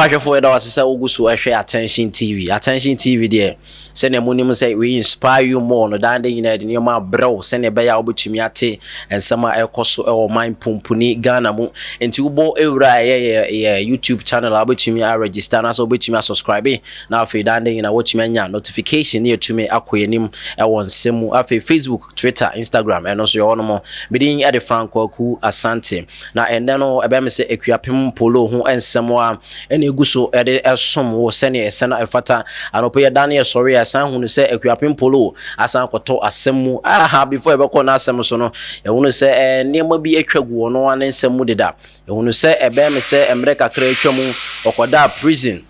Adɔfo ahwɛfoɔ, yɛda wase sɛ wogu so ɛhwɛ Attention TV. Attention TV deɛ, sɛnea monim sɛ we inspire you more no, dan de nyinaa de nneɛma abrɛ wo sɛnea ɛbɛyɛ a wobɛtumi ate nsɛm a ɛkɔ so ɛwɔ man pomponi Ghana mu. Nti wobɔ ewura a ɛyɛ yɛ YouTube channel a, wobɛtumi aregister anaasɛ wobɛtumi asubscribe, na afei dan de nyinaa wotumi anya notification ne yɛtumi akɔ anim ɛwɔ nsɛm mu. Afei Facebook, Twitter, Instagram, ɛno nso yɛwɔ no mo. Medin ɛde Frank Kwaku Asante, na ɛnnɛ no ɛbɛyɛ me sɛ Akuapem Polo ho nsɛm a ɛna egu so ɛde ɛsom wo sɛnea ɛsɛ na ɛfata. Anɔpɛ yɛda ne yɛsɔre a, ɛsan hunu sɛ Akuapem Polo asan kɔtɔ asɛm mu aha. Before yɛbɛkɔ n'asɛm so no, yɛhunu sɛ nneɛma bi atwa gu ɔno ne nsɛm mu deda. Yɛhunu sɛ ɛbɛyɛ me sɛ mmerɛ kakra atwa mu, ɔkɔdaa prison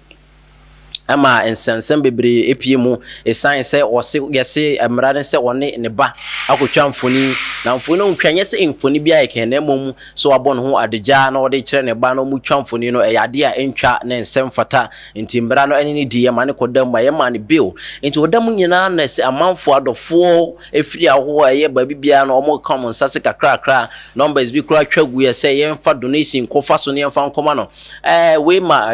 ɛma nsɛnsɛm bebree epie mu, ɛsiane sɛ ɔse yɛse mmara ne sɛ ɔne ne ba akɔtwa mfoni, na mfoni no ntwa nyɛ sɛ mfoni bi ayɛ kɛn, na mmom so wabɔ ne ho adagya na ɔde kyerɛ ne ba na ɔmu twa mfoni no, ɛyɛ adeɛ a ɛntwa ne nsɛm fata. Nti mmara no ɛne ne di yɛ ma ne kɔda mu a yɛma ne bail. Nti ɔda mu nyinaa na sɛ amanfoɔ adɔfoɔ efiri ahoɔ a ɛyɛ baabi biara no, ɔmo ka ɔmo nsa se kakrakra, numbers bi koraa twa gu yɛ sɛ yɛmfa donation nkɔfa so ne yɛmfa nkɔma no. Wei ma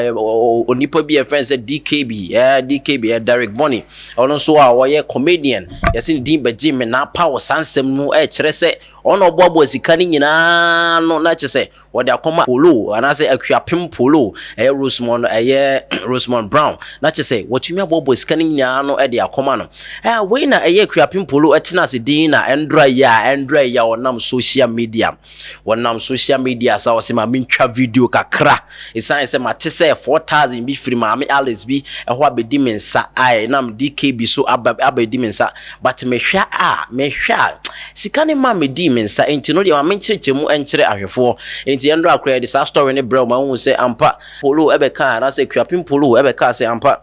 onipa bi a yɛfrɛ no sɛ DKB, DKB, Derek Bonny, ɔno nso a ɔyɛ comedian, yɛsɛ ne din bɛgye me na apa wɔ saa nsɛm mu, ɛkyerɛ sɛ ɔno ɔboaboa sika no nyinaa no na kyerɛ sɛ wɔde akɔma Polo anaasɛ Akuapem Polo, ɛyɛ Rosemond, ɛyɛ Rosemond Brown, na kyerɛ sɛ wɔtumi aboaboa sika no nyinaa no de akɔma no. Wei na ɛyɛ Akuapem Polo ɛtena ase din na ɛndora yi a ɔnam social media, wɔnam social media sa ɔsɛ maame ntwa video kakra, ɛsiane sɛ mate sɛ 4,000 bi firi Maame Alice bi ɛhɔ abɛdi me nsa a ɛnam DKB so aba abɛdi me nsa, but mehwɛ a sika ne ma medi me nsa. Nti no deɛ, maame nkyerɛkyerɛ mu nkyerɛ ahwɛfoɔ. Nti ɛndora akora yɛde saa story ne brɛ ma wohu sɛ ampa Polo ɛbɛka anaasɛ Kuapem Polo ɛbɛka sɛ ampa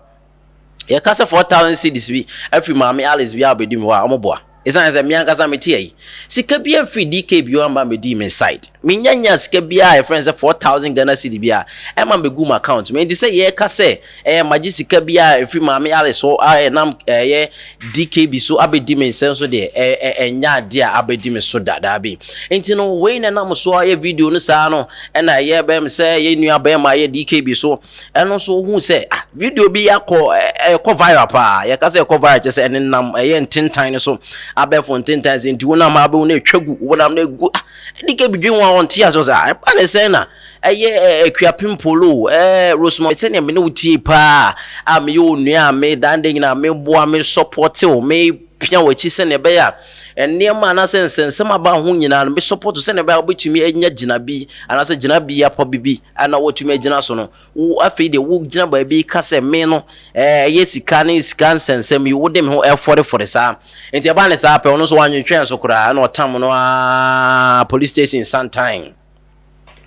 yɛka sɛ 4,000 cedis bi afiri Maame Alice bi a abɛdi me hɔ a ɔmoboa, ɛsiane sɛ mmea ankasa mete ayi sika bi amfiri DK bi amba mɛdi me side. Menyanya sika biara a yɛfrɛ no sɛ 4,000 Ghana cedi bi a ɛma mɛgu mu account mu. Nti sɛ yɛka sɛ ɛyɛ magye sika bi a ɛfiri Maame Alice hɔ a ɛnam ɛyɛ DKB so abɛdi me nsɛm so deɛ, ɛnyɛ adeɛ a abɛdi me so dadaa bi. Nti no wei na ɛnam so ayɛ video no saa no, ɛna ɛyɛ bɛm sɛ yɛ nua bɛrima ayɛ DKB so, ɛno nso wohu sɛ ah, video bi akɔ ɛkɔ viral paa. Yɛka sɛ ɛkɔ viral kyɛ sɛ ɛnenam ɛyɛ ntentan no so, abɛɛfo ntentan sɛ nti wonam abɛhu no atwa gu, wonam no egu. Ah, DKB dwen ho a ɔnte ase sɛ ah, ɛba ne sɛn na ɛyɛ Akuapem Polo, Rosemond, sɛnea me ne wo tie paa a meyɛ onua a me dan de nyinaa meboa me support wo, me pia w'akyi sɛnea ɛbɛyɛ a nneɛma anaasɛ nsɛnsɛm aba ho nyinaa no, me support sɛnea ɛbɛyɛ a wobɛtumi anya gyina bi anaasɛ gyina bi apa bibi ana wɔtumi agyina so no. Wo afei deɛ wogyina baabi ka sɛ me no ɛyɛ sika ne sika nsɛnsɛm yi wode me ho ɛfɔrefɔre saa. Nti ɛbaa ne saa pɛ, ɔno nso wantwentwɛn so koraa ɛna ɔtam no aa police station santan.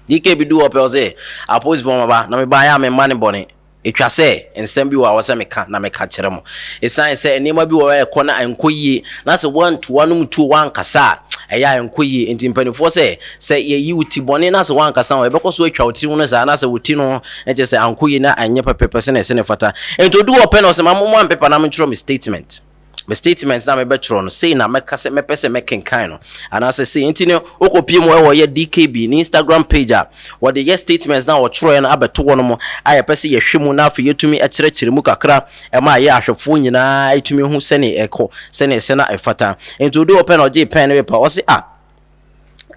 DK bi du hɔ pɛ, ɔsɛ apolisifoɔ maba na mebaeɛ a memma ne bɔne. Ɛtwa sɛ nsɛm bi wɔ a wɔsɛ meka na meka kyerɛ mo, ɛsiane sɛ nneɛma bi wɔ hɔ a ɛkɔ na ɛnkɔ yie, na sɛ woantoa no mu tuo woankasa a, ɛyɛ a ɛnkɔ yie. Nti mpanimfoɔ sɛ yɛyi wo ti bɔne na sɛ woankasa a, ɛbɛkɔ so atwa wo tiri ho no saa, na sɛ wo ti no ɛkyɛ sɛ ankɔ yie na ɛnyɛ pɛpɛpɛ sɛ na ɛsɛ ne fata. Nti odu hɔ pɛ na ɔsɛ ma mo ampepa na mentwerɛ me statement, me statement na mebɛtwerɛ no sei na mɛka sɛ mɛpɛ sɛ mɛkenkan no anaasɛ sei. Nti no wokɔpie mu ɛwɔ yɛ DKB ne Instagram page a wɔde yɛ statements na wɔtwerɛɛ no abɛto hɔ no mu a yɛpɛ sɛ yɛhwɛ mu na afei yɛtumi kyerɛkyerɛ mu kakra ɛma yɛ ahwɛfoɔ nyinaa ɛtumi hu sɛne ɛkɔ, sɛne ɛsɛ na ɛfata. Nti wode wɔpɛ na ɔgye pɛn ne pepa, ɔse ah,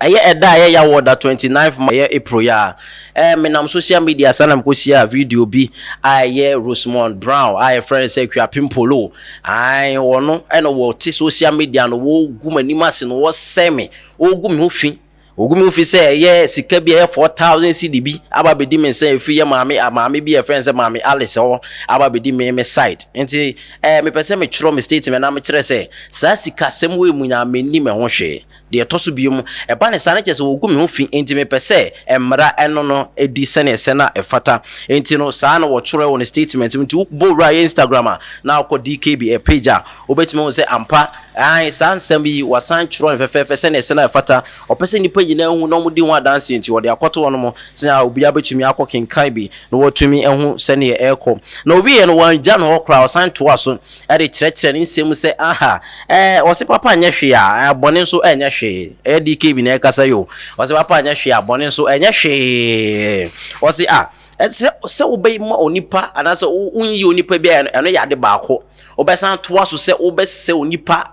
ɛyɛ ɛda a ɛyɛ yawɔ da 29 ma ɛyɛ April yɛ a menam social media saa na mekɔhyia video bi a ɛyɛ Rosemond Brown a yɛfrɛ no sɛ Akuapem Polo ae, wɔno ɛna wɔte social media no wɔgu m'anim ase no, wɔsɛe me, wɔgu me ho fi, wɔgu me ho fi sɛ ɛyɛ sika bi a ɛyɛ 4,000 cedi bi aba abɛdi me nsa ɛfiri yɛ maame bi a yɛfrɛ no sɛ Maame Alice hɔ aba abɛdi me side. Nti mepɛ sɛ metwerɛ me statement na mekyerɛ sɛ saa sika asɛm wei mu nyinaa menni me ho hwee. Deɛ ɛtɔ so bio mu, ɛba ne saa no kyerɛ sɛ wɔgu me ho fi, nti mepɛ sɛ mmara ɛno no di sɛnea ɛsɛ na ɛfata. Nti no saa na wɔtwerɛ wɔ ne statement mu. Nti wobɔ wura yɛ Instagram a na wokɔ DKB page a, wobɛtumi ahu sɛ ampa ae saa nsɛm yi wasan twerɛ no fɛfɛɛfɛ sɛnea ɛsɛ na ɛfata. Ɔpɛ sɛ nnipa nyinaa hu na wɔdi ho adanseɛ, nti wɔde akɔto hɔ nom sɛnea obiara bɛtumi akɔ kenkan bi na wɔatumi ahu sɛnea ɛrekɔ. Na owieɛ no, wɔangya no hɔ koraa, ɔsan toa so de kyerɛkyerɛ ne nsɛm mu sɛ aha, ɔse papa nyɛ hwee a, bɔne nso ɛnyɛ hwee. hwee. Ɛyɛ DKB na ɛkasa yi o. Ɔse papa nyɛ hwee a, bɔne nso ɛnyɛ hwee. Ɔse ah, sɛ sɛ wobɛma onipa anaasɛ wonyi onipa bi a ɛno yɛ ade baako. Wobɛsan toa so sɛ wobɛsɛ onipa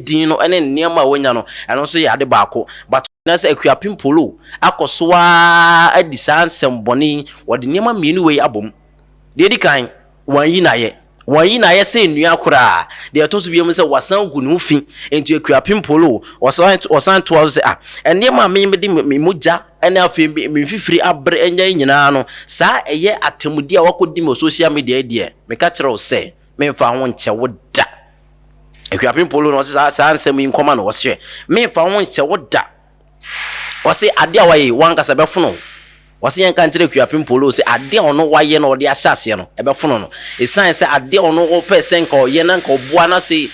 din no ne nneɛma a wanya no, ɛno nso yɛ ade baako. But na sɛ Akuapem Polo akɔ so ara adi saa nsɛmbɔne yi, wɔde nneɛma mmienu wei abom. Deɛ edi kan, wɔanyi no ayɛ. Wɔanyi no ayɛ sɛ nnua koraa. Deɛ ɛtɔ so biom sɛ wɔasan gu ne ho fi. Enti Akuapem Polo, ɔsan ɔsan toa so sɛ, ah, nneɛma a me mede me mogya ne afei me mfifiri abere anya yi nyinaa no, saa ɛyɛ atemmudeɛ a wakɔdi me wɔ social media yi deɛ, meka kyerɛ wo sɛ, memfa ho nkyɛ wo da. Akuapem Polo no ɔse saa saa nsɛm yi nkɔma no, ɔse hwɛ, memfa ho nkyɛ wo da. Ɔse adeɛ a wayɛ yi, wankasa bɛfono. Ɔse yɛnka nkyerɛ Akuapem Polo sɛ adeɛ a ɔno wayɛ no ɔde ahyɛ aseɛ no, ɛbɛfono no. Ɛsiane sɛ adeɛ a ɔno ɔpɛ sɛ nka ɔyɛ na nka ɔboa na se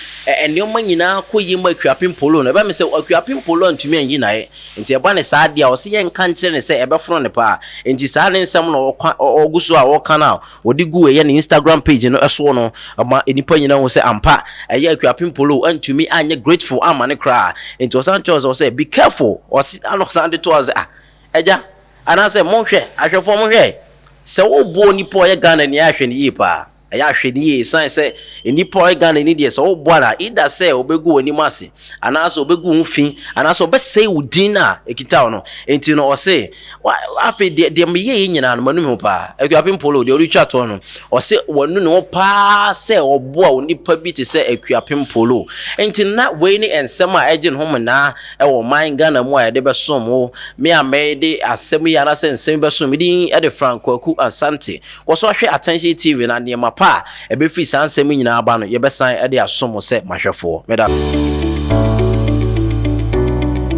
nneɛma nyinaa kɔ yie ma Akuapem Polo no, ɛbɛme sɛ Akuapem Polo antumi anyi n'ayɛ. Nti ɛba ne saa deɛ a, ɔse yɛnka nkyerɛ no sɛ ɛbɛfono no paa. Nti saa ne nsɛm na ɔka ɔgu so a ɔka no a ɔde gu ɛyɛ ne Instagram page no soɔ no ma nnipa nyinaa hu sɛ ampa ɛyɛ Akuapem Polo antumi anyɛ grateful amma no koraa. Nti ɔsan toa so sɛ be careful, ɔse ana ɔsan de toa so sɛ ah agya anaasɛ monhwɛ ahwɛfoɔ monhwɛ sɛ woboa onipa a ɔyɛ Ghanani a hwɛ no yie paa. Ɛyɛ ahwɛniyie esiane sɛ nnipa a ɔyɛ Ghanani deɛ sɛ woboa no a either sɛ ɔbɛgu w'anim ase anaasɛ ɔbɛgu wo ho fi anaasɛ ɔbɛsɛe wo din a ɛkita wo no. Nti no ɔse afei deɛ deɛ meyɛeɛ nyinaa no manu me ho paa. Akuapem Polo deɛ ɔretwa toɔ no ɔse wanu ne ho paa sɛ ɔboa onipa bi te sɛ Akuapem Polo. Nti na wei ne nsɛm a ɛgye ne ho menaa wɔ ɔman Ghana mu a yɛde bɛsom wo. Me a mede asɛm yi anaasɛ nsɛm yi bɛsom me din de Frank Kwaku Asante. Kɔ so hwɛ Attention TV na nneɛma pa a ɛbɛfiri saa nsɛm yi nyinaa aba no, yɛbɛsan de asom mo sɛ mo ahwɛfoɔ. Meda.